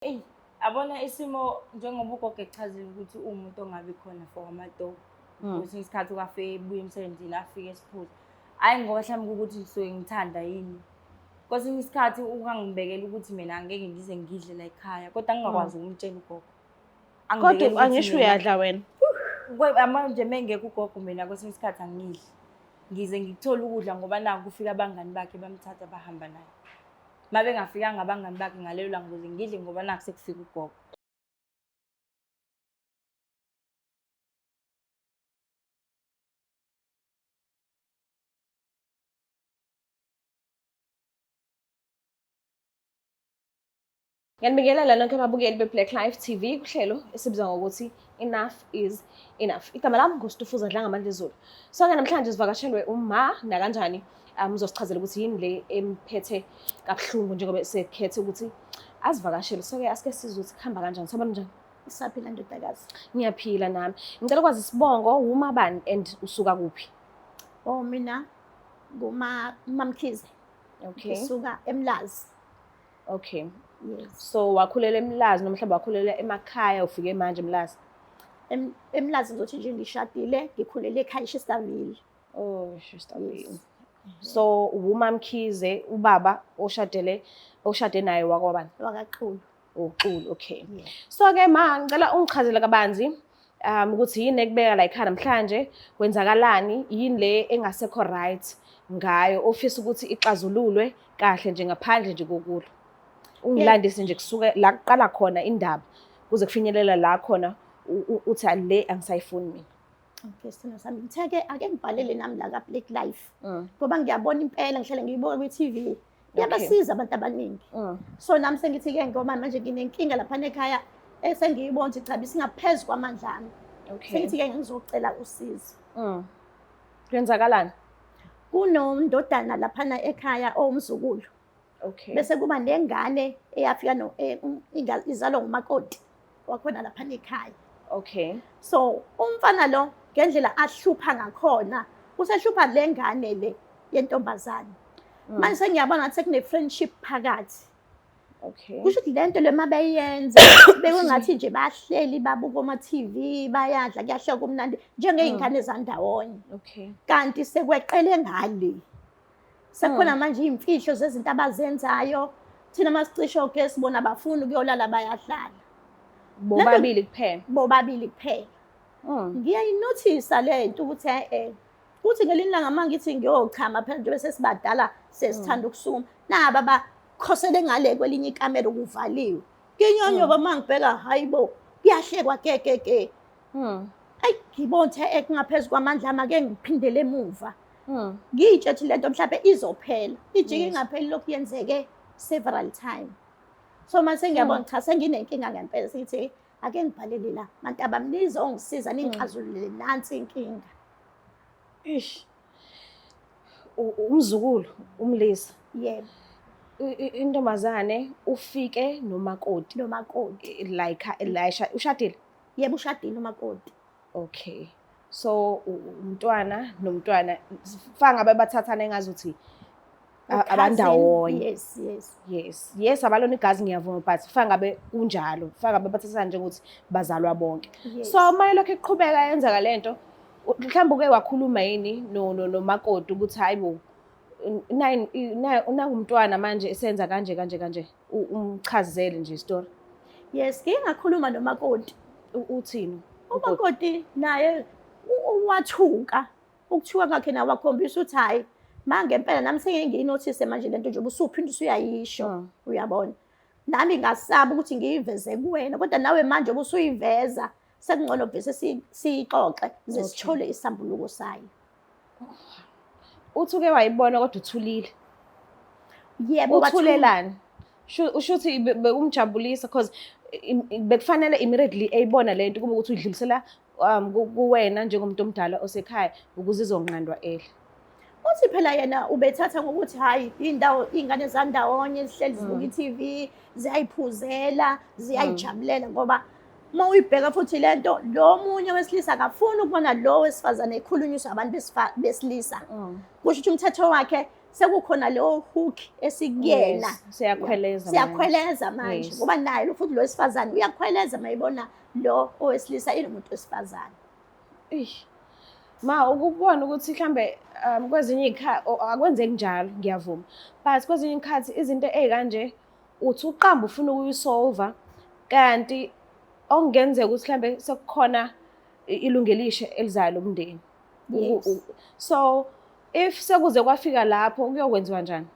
Eyi, yabona isimo njengoba ugogo echazile ukuthi uwumuntu ongabi khona for amatoho. Kwesinye isikhathi ukafike ebuya emsebenzini afike esiphuza. Hhayi ngoba mhlawumbe ukuthi ngisuke ngithanda yini. Kwesinye isikhathi ukangibekela ukuthi mina angeke ngize ngidle la ekhaya kodwa ngingakwazi ukumtshela ugogo. Kodwa angisho uyadla wena. Manje mengekho ugogo mina kwesinye isikhathi angidli. Ngize ngikuthole ukudla ngoba naku kufika abangani bakhe bamthatha bahamba naye. Uma bengafikanga abangani bakhe ngalelo langa ukuze ngidle ngoba nakhu sekufika ugogo. Ngiyanibingelela nonke ababukeli be-Black Life TV kuhlelo esibiza ngokuthi Enough is Enough. Igama lami nguStufuza Dlangamandla Zulu. So-ke namhlanje sivakashelwe uma nakanjani uzosichazela ukuthi yini le emphethe kabuhlungu njengoba sekhethe ukuthi azivakashele. So-ke asike sizwe ukuthi kuhamba kanjani. Sawubona njani? Isaphila ndodakazi. Ngiyaphila nami. Ngicela ukwazi isibongo, wumabani and usuka kuphi? Oh mina nguma Mamkhize. Okay. Ngisuka eMlazi. Okay. Yes. So wakhulela eMlazi noma mhlawumbe wakhulela emakhaya ufike manje eMlazi? EMlazi ngizothi nje ngishadile, ngikhulele ekhaya eShistaville. Oh, Chesterville. Yes. So uMamkhize ubaba oshadele oshade naye wakwabani? WakaXulu. UXulu, okay. Yeah. So ke ma ngicela ungichazele kabanzi ukuthi yini ekubeka la ekhaya namhlanje, kwenzakalani, yini le engasekho right ngayo ofisa ukuthi ixazululwe kahle nje ngaphandle nje kokulwa. Ungilandise nje kusuke la kuqala khona indaba kuze kufinyelela la khona uthi le angisayifuni mina. Okay, sithando sami. Ngithe-ke ake ngibhalele nami la ka-Black Life. Ngoba ngiyabona impela ngihlale ngiyibuka kwi-TV. Iyabasiza abantu abaningi. So nami sengithi-ke ngoba manje nginenkinga laphana ekhaya esengiyibona ukuthi cha bisingaphezu kwamandla ami. Sengithi-ke ngizocela usizo. Kwenzakalani? Kunomndodana laphana ekhaya owumzukulu. Okay. Bese kuba nengane eyafika no izalwa ngumakoti wakhona laphana ekhaya. Okay. So umfana lo ngendlela ahlupha ngakhona usehlupha le ngane le yentombazane. Manje sengiyabona ngathi sekune friendship phakathi. Okay. Kusho ukuthi lento le mabeyenza bekungathi nje bahleli babuka oma TV bayadla kuyahleka kumnandi njengezingane zandawonye. Okay. Kanti sekweqele ngale. Sekukhona manje iy'mfihlo zezinto abazenzayo. Thina masicisha ogesi bona abafuni ukuyolala bayahlala. Bobabili kuphela. Bobabili kuphela. Ngiyayinothisa le nto ukuthi eh kuthi ngelinye ilanga uma ngithi ngiyochama phela njengoba sesibadala sesithanda ukusukuma naba bakhosele ngale kwelinye ikamelo kuvaliwe. Nginyonyoba uma ngibheka hayi bo kuyahlekwa ke ke ke. Ayi ngibona ukuthi eh kungaphezu kwamandla ami ake ngiphindele emuva. Ngiyitshe lento mhlawumbe izophela. Ijike ingapheli lokhu yenzeke several time. So mase ngiyabona cha senginenkinga ngempela sithi ake ngibhalele la bantu abamnizongisiza ningixazulule nansi inkinga. Ish. Umzukulu umlisa. Yebo. Intombazane ufike nomakoti. Nomakoti. Like la ushadile? Yebo ushadile umakoti. Okay. So umntwana nomntwana fanga ngabe bathathana engazuthi abandawonye. Yes, yes. Yes. Yes abalona igazi ngiyavuma but fanga ngabe kunjalo. Fanga ngabe bathathana njengokuthi bazalwa bonke. Yes. So uma lokho iqhubeka yenzeka lento mhlawumbe uke wakhuluma yini no nomakoti ukuthi hayibo nangumntwana manje esenza kanje kanje kanje umchazele nje story. Yes, ngike ngakhuluma nomakoti. Uthini? Umakoti naye wathuka. Ukuthuka kwakhe nawe wakhombisa ukuthi hhayi ma ngempela nami sengike ngiyinothise manje lento nje ubusuphinde usuyayisho uyabona. Nami ngasaba ukuthi ngiyiveze kuwena kodwa nawe manje ubusuyiveza sekungcono vese siyixoxe ze sithole isambuluko sayo. Uthi uke wayibona kodwa uthulile. Yebo, uthulelani? Ushuthi bekumjabulisa because bekufanele immediately eyibona lento kube ukuthi udlulisela kuwena njengomuntu omdala osekhaya ukuze izonqandwa ele. Uthi phela yena ubethatha ngokuthi hayi indawo ingane zandawonye zihleli zibuka i-TV ziyayiphuzela ziyayijabulela ngoba uma uyibheka futhi lento lo munye wesilisa akafuni ukubona lo wesifazane ekhulunyiswa abantu besilisa. Kusho ukuthi umthetho wakhe Sekukhona leyo hook esikuyena. Yes, siyakhweleza manje. Siyakhweleza manje Yes. ngoba naye lo futhi lo wesifazane uyakhweleza mayibona lo owesilisa inomuntu wesifazane. Eish. Ma ukubona ukuthi mhlambe kwezinye iy'khathi akwenzeki njalo, ngiyavuma, but kwezinye iy'khathi izinto ey'kanje uthi uqamba ufuna ukuyisolva, kanti okungenzeka ukuthi mhlambe sekukhona ilungu elisha elizayo lomndeni. Yes. So if sekuze kwafika lapho, kuyokwenziwa njani?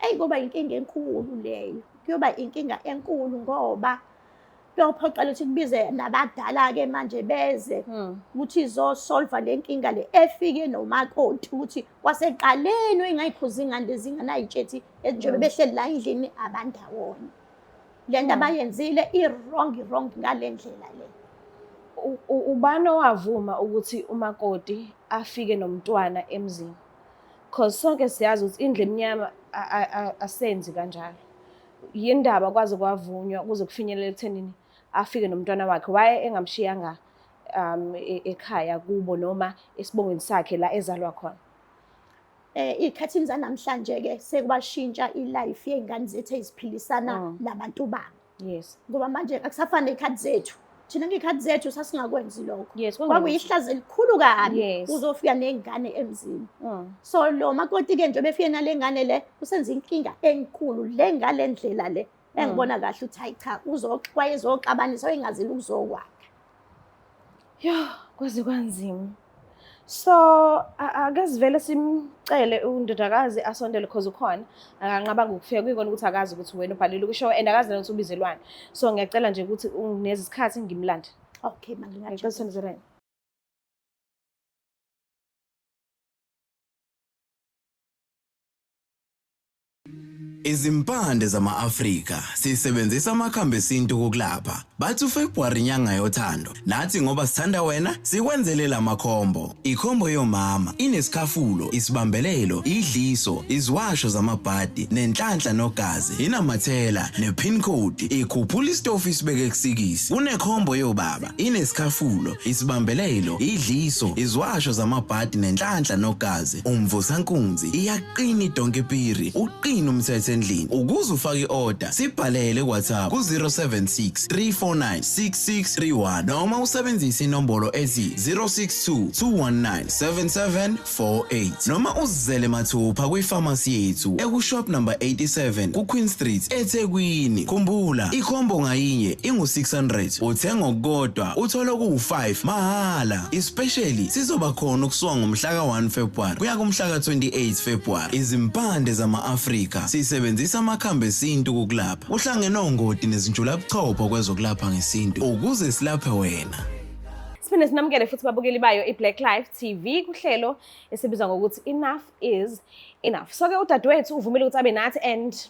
Eyi, kuba inkinga enkulu leyo. Kuyoba inkinga enkulu ngoba kuyophoqela ukuthi kubize nabadala-ke manje beze ukuthi izosolva le nkinga le efike nomakoti, ukuthi kwasekuqaleni uyingayikhuza ingane lezi ingane ayitshethi njengoba behleli la endlini abandawonye. Le nto abayenzile i-wrong, i-wrong ngale ndlela le. Ubani owavuma ukuthi umakoti afike nomntwana emzini? 'Cause sonke siyazi ukuthi indlu emnyama asenzi kanjalo. Yindaba kwaze kwavunywa kuze kufinyelele ekuthenini afike nomntwana wakhe? Waye engamshiyanga ekhaya kubo noma esibongweni sakhe la ezalwa khona? Iy'khathini zanamhlanje-ke sekubashintsha i-life yey'ngane zethu ey'ziphilisana nabantu babo. Ngoba manje akusafani ney'khathi zethu. Thina ngey'khathi zethu sasingakwenzi lokho. Yes, Kwakuyihlazo elikhulu kabi. Yes. Uzofika nengane emzini. So lo makoti-ke njengoba efike nale ngane le, usenza inkinga enkulu le ngale ndlela le. Engibona kahle ukuthi hayi cha, wayezoxabanisa, wayengazile ukuzokwakha. Yo, kwaze kwanzima. So ake sivele simcele undodakazi asondele, cause ukhona akanqabanga ukufika, kuyikona ukuthi akazi ukuthi wena ubhalile kusho and akazi nokuthi ubizelwani. So ngiyacela nje ukuthi unginikeze isikhathi ngimlande. Okay, ma, Ngicela ngingajabula. usondezelane. Izimpande zama-Afrika sisebenzisa amakhambi esintu ukulapha. Bathi uFebruary inyanga yothando. Nathi ngoba sithanda wena, sikwenzele lamakhombo. Ikhombo yomama inesikhafulo, isibambelelo, idliso, iziwasho zamabhadi, nenhlanhla nogazi, inamathela, ne-pin code, ikhuphula isitofu isibeke kusikisi. Kunekhombo yobaba, inesikhafulo, isibambelelo, idliso, iziwasho zamabhadi nenhlanhla nogazi, umvusankunzi, iyaqina idonke piri, uqina umthetho endlini. Ukuze ufake i-order, sibhalele ku-WhatsApp ku-076 349 6631 noma usebenzise inombolo ethi 062 219 7748 noma uzizele mathupha kwifamasi yethu ekushop number 87 ku-Queen Street eThekwini. Khumbula, ikhombo ngayinye ingu-600, uthenga okukodwa uthola okuwu-5 mahhala. Especially sizoba khona ukusuka ngomhla ka-1 February kuya kumhla ka-28 February. Izimpande zama-Afrika sisebenzisa amakhambi esintu ukulapha. Uhlangene ongoti nezinjulabuchopho kwezokulapha ngesintu ukuze silaphe wena. Siphinde sinamukele futhi babukeli bayo i-Black Life TV kuhlelo esibizwa ngokuthi Enough is Enough. So ke udadewethu uvumile ukuthi abe nathi and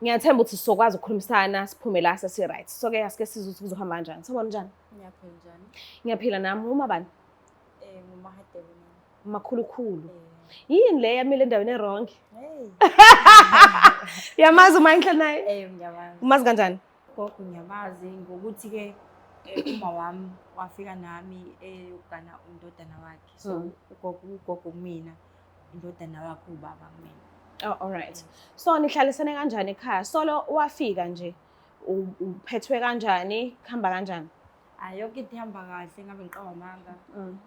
ngiyathemba ukuthi sizokwazi ukukhulumisana siphume la sesi-right. So ke asike sizwe ukuthi kuzohamba kanjani. Sawubona, njani? Ngiyaphila, njani? Ngiyaphila nami. Uma bani? NguMahadebe nami. Makhulukhulu. Yini le yamile endaweni e-wrong? Hey. Uyamazi uma ngihleli naye? Ngiyamazi. Umazi kanjani? Gogo ngiyamazi ngokuthi ke uma wami wafika nami eyogana undodana wakhe. So ugogo kumina, indodana wakhe ubaba kumina. Oh, all right. So nihlalisene kanjani ekhaya? Solo wafika nje uphethwe kanjani? Kuhamba kanjani? Hayi, yonke into ihamba kahle, ngabe ngiqamba amanga.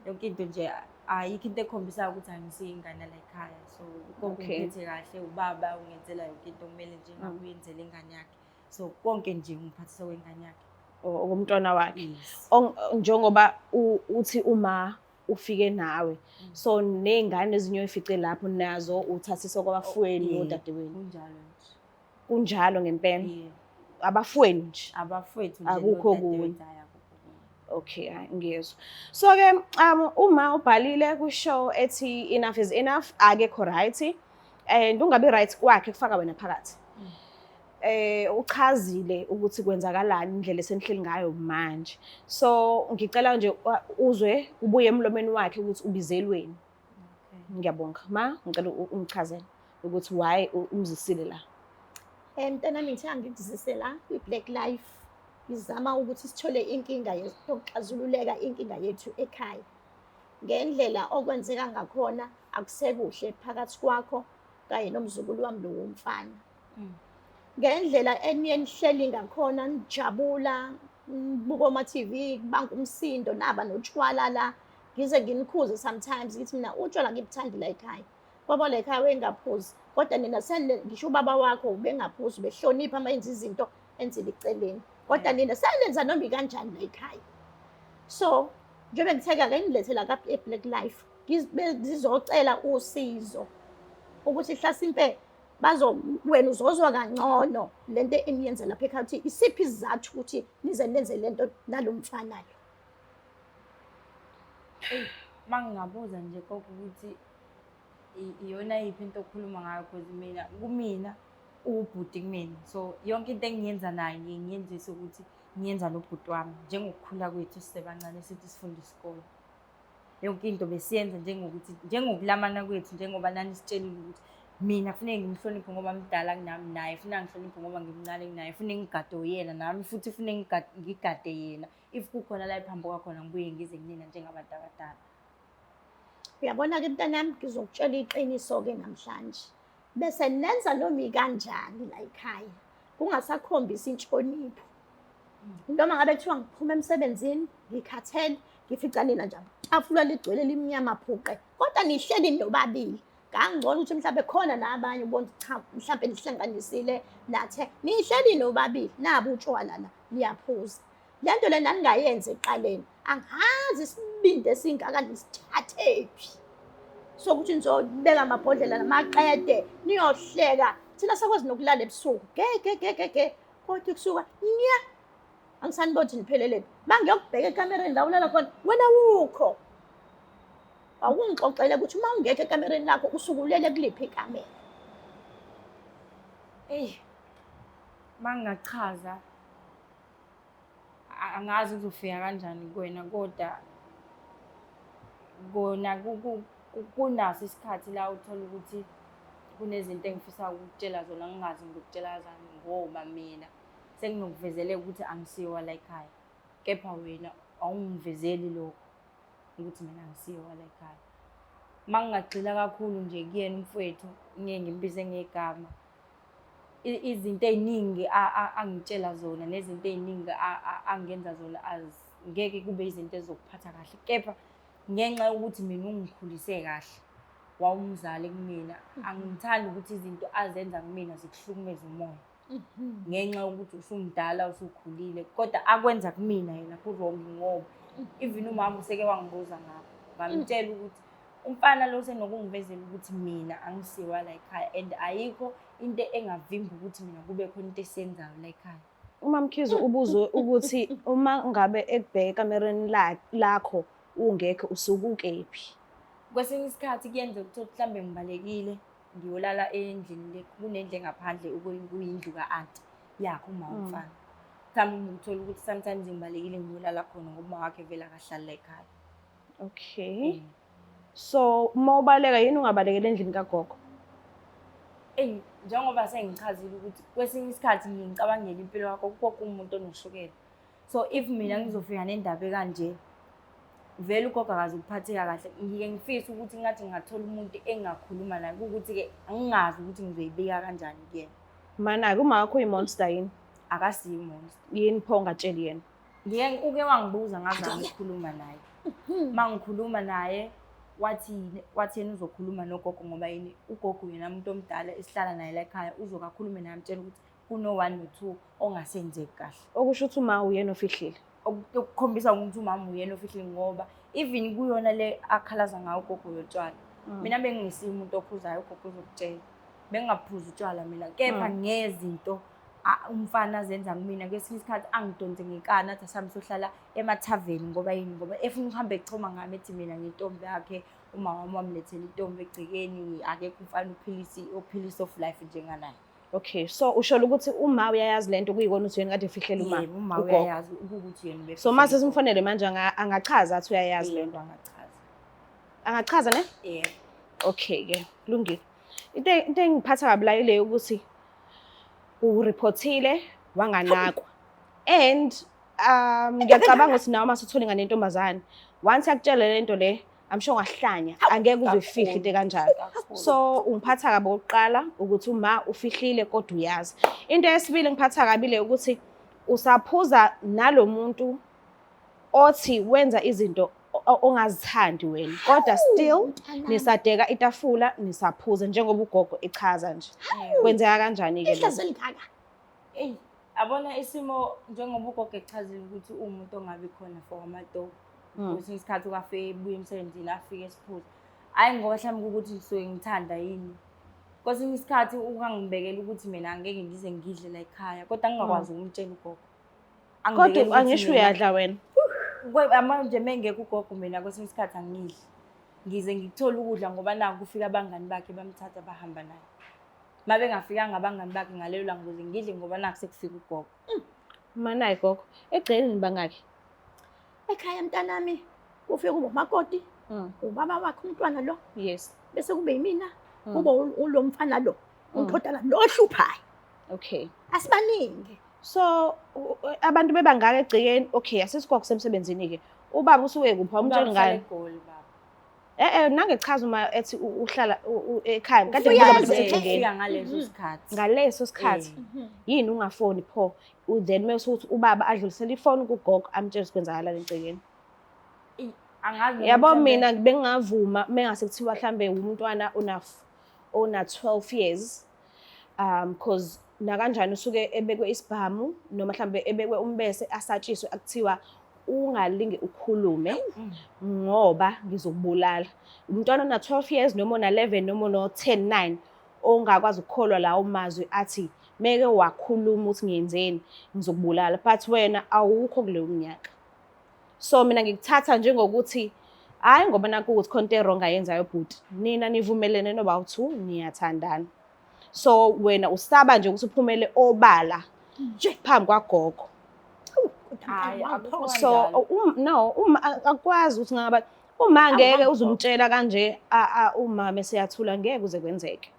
Yonke into nje, ayikho into ekhombisayo ukuthi angisiyo ingane la ekhaya. So ugogo ungiphethe kahle, ubaba ungenzela yonke into okumele nje ngabe uyenzela ingane yakhe. So konke nje ungiphathisa kwengane yakhe. Okomntwana wakhe. Yes. Njengoba uthi uma ufike nawe, so ney'ngane ezinye oyifice lapho nazo uthathisa kwabafowenu nodadewenu? Kunjalo nje. Kunjalo ngempela? Yeah. Abafowenu nje? Abafowethu nje Akukho nodadewethu, okunye. hhayi, akukho okunye. Okay, hayi, ngiyezwa. So ke uma ubhalile ku-show ethi Enough is Enough, akekho right and ungabi right kwakhe kufaka wena phakathi. Uchazile ukuthi kwenzakalani, indlela esenihleli ngayo manje. So ngicela nje uzwe ubuye emlomeni wakhe ukuthi ubizelweni. Ngiyabonga. Ma, ngicela ungichazele ukuthi why umzisile la. Mntanami, ngithe angikuzise la kwi-Black Life. Ngizama ukuthi sithole inkinga yokuxazululeka inkinga yethu ekhaya. Ngendlela okwenzeka ngakhona akusekuhle phakathi kwakho. Kanye nomzukulu wami lo womfana. Ngendlela eniye nihleli ngakhona nijabula, nibuka oma-TV, kubanga umsindo, naba notshwala la. Ngize nginikhuze sometimes ngithi mina utshwala angibuthandi la ekhaya. Baba la ekhaya wayengaphuzi, kodwa nina ngisho ubaba wakho ubengaphuzi, ubehlonipha uma enza izinto enzile eceleni. Kodwa nina senenza noma ikanjani la ekhaya. So njengoba ngithe-ke ake ngilethe la ka-Black Life ngizocela usizo ukuthi hlasimpe bazo wena uzozwa kangcono lento eniyenza lapha ekhaya ukuthi isiphi isizathu ukuthi nize nenze lento nalo mfana lo. Uma ngingabuza nje gogo ukuthi iyona yiphi into okhuluma ngayo, cause mina kumina uwubhuti kumina, so yonke into engiyenza naye ngiye ngiyenzise ukuthi ngiyenza nobhuti wami njengokukhula kwethu sisebancane sithi sifunda isikole. Yonke into besiyenza njengokuthi njengokulamana kwethu, njengoba nanisitshelile ukuthi mina kufuneke ngimhloniphe ngoba mdala kunami, naye funeka ngihloniphe ngoba ngimncane kunaye, funeke ngigade uyena nami futhi funeke ngigade yena. If kukhona la ephambuka khona ngibuye ngize kunina njengabantu abadala. Uyabona-ke mntanami, ngizokutshela iqiniso-ke namhlanje. Bese nenza noma ikanjani la ekhaya, kungasakhombisi inhlonipho. Noma ngabe kuthiwa ngiphuma emsebenzini ngikhathele, ngifica nina nje tafula ligcwele limnyama phuqe, kodwa nihleli nobabili. Kangcono ukuthi mhlawumbe khona nabanye ubona ukuthi cha mhlawumbe nihlanganisile nathe nihleli nobabili, nabo utshwala la niyaphuza. Le nto le naningayenzi ekuqaleni, angazi isibindi esingaka nisithathephi sokuthi nizobeka amabhodlela namaqede niyohleka. Thina sakwazi nokulala ebusuku ge ge ge ge ge, kodwa kusuka nya angisaniboni ukuthi niphelele. Mangiyokubheka ekamereni la ulala khona wena wukho, awungixoxele ukuthi uma ungekho ekamereni lakho usuke ulele kuliphi ikamera. Eyi, uma ngingachaza angazi kuzofika kanjani kuwena, kodwa kona kunaso isikhathi la uthola ukuthi kunezinto engifisa ukukutshela zona ngingazi ngizokutshela kanjani, ngoba mina senginokuvezeleka ukuthi angisiyo wala ekhaya, kepha wena awungivezeli lokho ukuthi mina angisiyo wala ekhaya. Uma ngingagxila kakhulu nje kuyena umfowethu, ngeke ngimbize ngegama, izinto ey'ningi angitshela zona nezinto ey'ningi angenza zona ngeke kube izinto ezizokuphatha kahle, kepha ngenxa yokuthi mina ungikhulise kahle, wawumzali kumina, angithandi ukuthi izinto azenza kumina zikuhlukumeze umoya. Ngenxa yokuthi usumdala usukhulile, kodwa akwenza kumina yena ku-wrong, ngoba even umama useke wangibuza ngakho, ngamtshela ukuthi umfana lo usenokungivezela ukuthi mina angisiwa la ekhaya and ayikho into engavimba ukuthi mina kube khona into esiyenzayo la ekhaya. UMamkhize ubuzwe ukuthi uma ngabe ekubheka ekamereni lakho ungekho usuke ukephi? Kwesinye isikhathi kuyenzeka ukuthi mhlawumbe ngibalekile ngiyolala endlini le, kunendlu engaphandle kuyindlu ka-anti yakhe uma umfana. Mhlawumbe uthola ukuthi sometimes ngibalekile ngiyolala khona ngoba uma wakhe vele akahlali la ekhaya. Okay. So uma ubaleka yini ungabalekela endlini kagogo? Eyi, njengoba sengichazile ukuthi kwesinye isikhathi ngiye ngicabangele impilo yakho, ugogo uwumuntu onoshukela. So if mina ngizofika nendaba ekanje, vele ugogo akaze ukuphatheka kahle. Ngike ngifise ukuthi ngathi ngingathola umuntu engingakhuluma naye, kuwukuthi-ke angingazi ukuthi ngizoyibika kanjani kuyena. Mana-ke uma wakho uyi-monster yini? Akasiyo i-monster. Yini pho ungatsheli yena? Ngike uke wangibuza ngazama ukukhuluma naye. Uma ngikhuluma naye wathi yena uzokhuluma nogogo, ngoba yini ugogo yena umuntu omdala esihlala naye la ekhaya, uzoke akhulume naye amtshele ukuthi kuno-1 no-2 ongasenzeki kahle. Okusho ukuthi uma uyena ofihlile. Okukhombisa ukuthi umama uyena ofihlile, ngoba even kuyona le akhalaza ngayo ugogo yotshwala. Mina bengingesiye umuntu ophuzayo, ugogo uzokutshela. Bengingaphuzi utshwala mina, kepha ngezinto umfana azenza kumina kwesinye isikhathi angidonse ngenkani athi asihambe sohlala emathaveni, ngoba yini, ngoba efuna ukuhamba echoma ngami ethi mina ngintombi yakhe, umama wami wamlethela intombi egcekeni, akekho umfana ophilisa of life njenganaye. Okay, so usho ukuthi uma uyayazi lento kuyikona ukuthi yena kade efihlela uma. Yebo, uma ugogo. uyayazi ukuthi yena ubefihlela So mase ugogo. simfonele manje angachaza athi uyayazi lento. Yebo, angachaza. Angachaza ne? Yebo. Okay ke, kulungile. Into engiphatha kabi la ile ukuthi ureportile wanganakwa. And ngiyacabanga ukuthi nawe mase uthole ingane yentombazane, once yakutshela lento le I'm sure ungahlanya, angeke uze uyifihle into ekanjalo. So ungiphatha kabi okokuqala ukuthi uma ufihlile kodwa uyazi. Into yesibili ngiphatha kabi le ukuthi usaphuza nalomuntu othi wenza izinto ongazithandi wena kodwa still nisadeka itafula nisaphuza njengoba ugogo echaza nje. Kwenzeka kanjani-ke lokho? Ihlazo elingaka. Eyi, abona isimo njengoba ugogo echazile ukuthi uwumuntu ongabi khona for amatoho. Kwesinye isikhathi ukafike ebuya emsebenzini afike esiphuza. Hhayi ngoba mhlawumbe ukuthi ngisuke ngithanda yini. Kwesinye isikhathi ukangibekela ukuthi mina angeke ngize ngidle la ekhaya kodwa ngingakwazi ukumtshela ugogo. Angibekele Kodwa ukuthi angisho mina- uyadla wena. Manje mengekho ugogo mina kwesinye isikhathi angidli. Ngize ngikuthole ukudla ngoba naku kufika abangani bakhe bamthatha bahamba naye. Uma bengafikanga abangani bakhe ngalelo langa ukuze ngidle ngoba naku sekufika ugogo. Manayi gogo, egcekeni nibangaki? Ekhaya mntanami kufike kube umakoti, ubaba wakhe umntwana lo, Yes. bese kube yimina, kube ulo mfana lo, undodana lo ohluphayo. Okay. Asibaningi. So abantu bebangaka egcekeni, okay, asisigogo semsebenzini ke. Ubaba usuke kuphi? Awumtsheli Ubaba uhlala ngani? eGoli baba. Eh nangechaza uma ethi uhlala ekhaya. Kade Uyazi ngibuza abantu ekhaya. basegcekeni. Ufika ngaleso sikhathi. Ngaleso sikhathi yini ungafoni pho? Then mase uthi ubaba adlulisele ifoni kugogo amtshele ukuthi kwenzakalani egcekeni. Angazi noma Yabo mhlambe- mina bengingavuma mengase kuthiwa mhlambe umntwana ona 12 years cause nakanjani usuke ebekwe isibhamu noma mhlambe ebekwe umbese asatshiswe akuthiwa ungalinge ukhulume ngoba ngizokubulala. Umntwana ona 12 years noma ona 11 noma ona 10 9 ongakwazi ukukholwa lawo mazwi athi meke wakhuluma ukuthi ngiyenzeni ngizokubulala, but wena awukho kuleyo minyaka. So mina ngikuthatha njengokuthi hhayi ngoba nakho ukuthi khona into e-wrong ayenzayo bhuti, nina nivumelene noba u-two niyathandana. So wena usaba nje ukuthi uphumele obala Nje. phambi kwagogo. Hhayi, akukho So kanjalo. no, uma akwazi ukuthi ngaba uma ngeke Awuhambi uzumtshela kanje uma mese yathula ngeke kuze kwenzeke.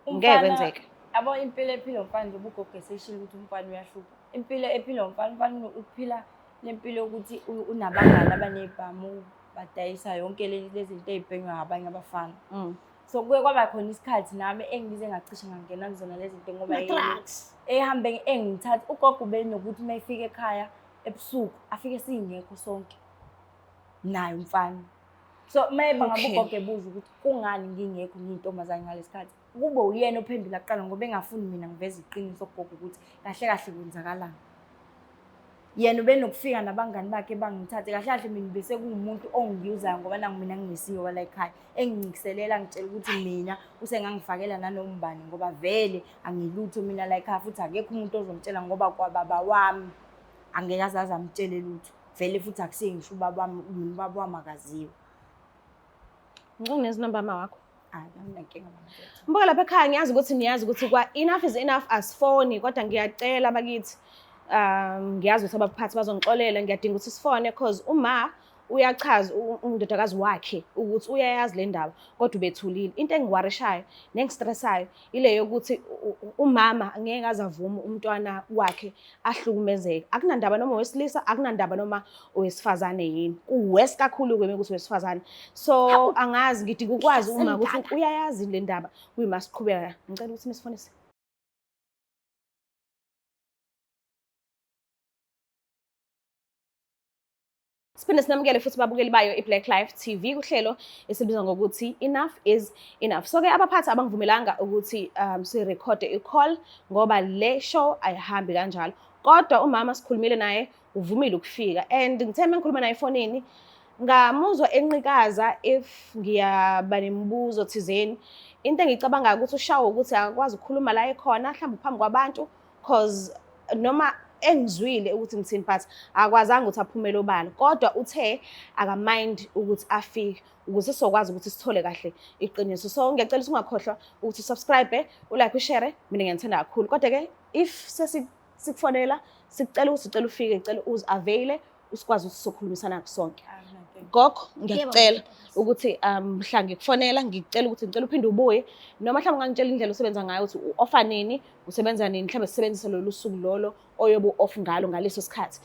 Ngeke Umfana- kwenzeke. Yabo impilo ephila umfana njengoba ugogo eseshilo ukuthi umfana uyahlupha. Impilo ephila umfana, umfana uphila lempilo yokuthi unabangani abanezibhamu badayisa yonke lezi zinto ey'bhenywa ngabanye abafana. So kuye kwaba khona isikhathi nami engize ngacishe ngangena kuzona lezi zinto ngoba yena Ma-drugs. ehambe engithatha ugogo ubenokuthi uma efika ekhaya ebusuku afike singekho sonke naye umfana. So uma ngabe ugogo ebuza ukuthi kungani ngingekho ngiyintombazane ngalesi sikhathi, kube uyena ophendula kuqala ngoba engafuni mina ngiveze iqiniso kugogo ukuthi kahle kahle kwenzakalani. Yena ubenokufika nabangani bakhe bangithathe kahle kahle mina bese kuwumuntu ongiyuzayo ngoba nangu mina ngingesiyo wala ekhaya, engincikiselela ngitshela ukuthi mina usengangifakela nanombani ngoba vele angilutho mina la ekhaya futhi akekho umuntu ozomtshela ngoba kwababa wami angeke aze aze amtshele lutho. Vele futhi akusiye ngisho ubaba wami, mina ubaba wami akaziwa. Ngicela nezinamba ma wakho. Hayi, anginankinga mama. Mbuka lapha ekhaya ngiyazi ukuthi niyazi ukuthi kwa enough is enough asifoni kodwa ngiyacela bakithi. Ngiyazi ukuthi abaphathi bazongixolela, ngiyadinga ukuthi sifone cause uma uyachaza undodakazi wakhe ukuthi uyayazi le ndaba kodwa ubethulile. Into engiwarishayo nengistressayo ile yokuthi umama ngeke aze avume umntwana wakhe ahlukumezeke. Akunandaba noma owesilisa, akunandaba noma owesifazane yini. Ku-worse kakhulu-ke uma kuthi owesifazane. So angazi, ngidinga ukwazi uma ukuthi uyayazi le ndaba kuyima siqhubeka. Ngicela ukuthi nisifonise. Siphinde sinamukele futhi babukeli bayo iBlack Life TV kuhlelo esibizwa ngokuthi Enough is Enough. So ke abaphathi abangivumelanga ukuthi sirekhode i-call ngoba le show ayihambi kanjalo. Kodwa umama sikhulumile naye uvumile ukufika and ngithe mengikhuluma naye efonini ngamuzwa enqikaza if ngiyaba nemibuzo thizeni. Into engiyicabangayo ukuthi ushawo ukuthi akakwazi ukukhuluma la ekhona mhlawumbe phambi kwabantu cause noma engizwile ukuthi ngithini but akwazanga ukuthi aphumele obala, kodwa uthe akamind ukuthi afike ukuze sizokwazi ukuthi sithole kahle iqiniso. So ngiyacela ukuthi ungakhohlwa ukuthi usubscribe, ulike, ushare. Mina ngiyanithanda kakhulu, kodwa ke if sesikufonela sikucela ukuthi sicela ufike, ngicela uzi-availe usikwazi ukuthi sizokhulumisana sonke. Gogo, ngiyakucela Yebo, ukuthi mhla ngikufonela ngikucela ukuthi ngicela uphinde ubuye noma mhlawumbe ungangitshela indlela osebenza ngayo ukuthi u-offa nini, usebenza nini, mhlawumbe sisebenzise lolu suku lolo oyobe u-off ngalo ngaleso sikhathi.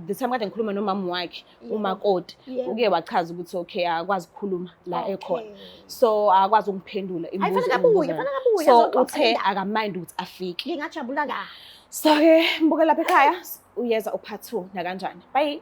The time kade ngikhuluma nomama wakhe umakoti, uke wachaza ukuthi okay, akakwazi ukukhuluma la ekhona. So akakwazi ukungiphendula Hayi, imibuzo fanele abuye, engibuza yona. fanele abuye So azoxoxa uthe indaba. akamind ukuthi afike. Ngingajabula kabi. So ke mbuke lapha ekhaya uyeza u-part 2 nakanjani. Bye.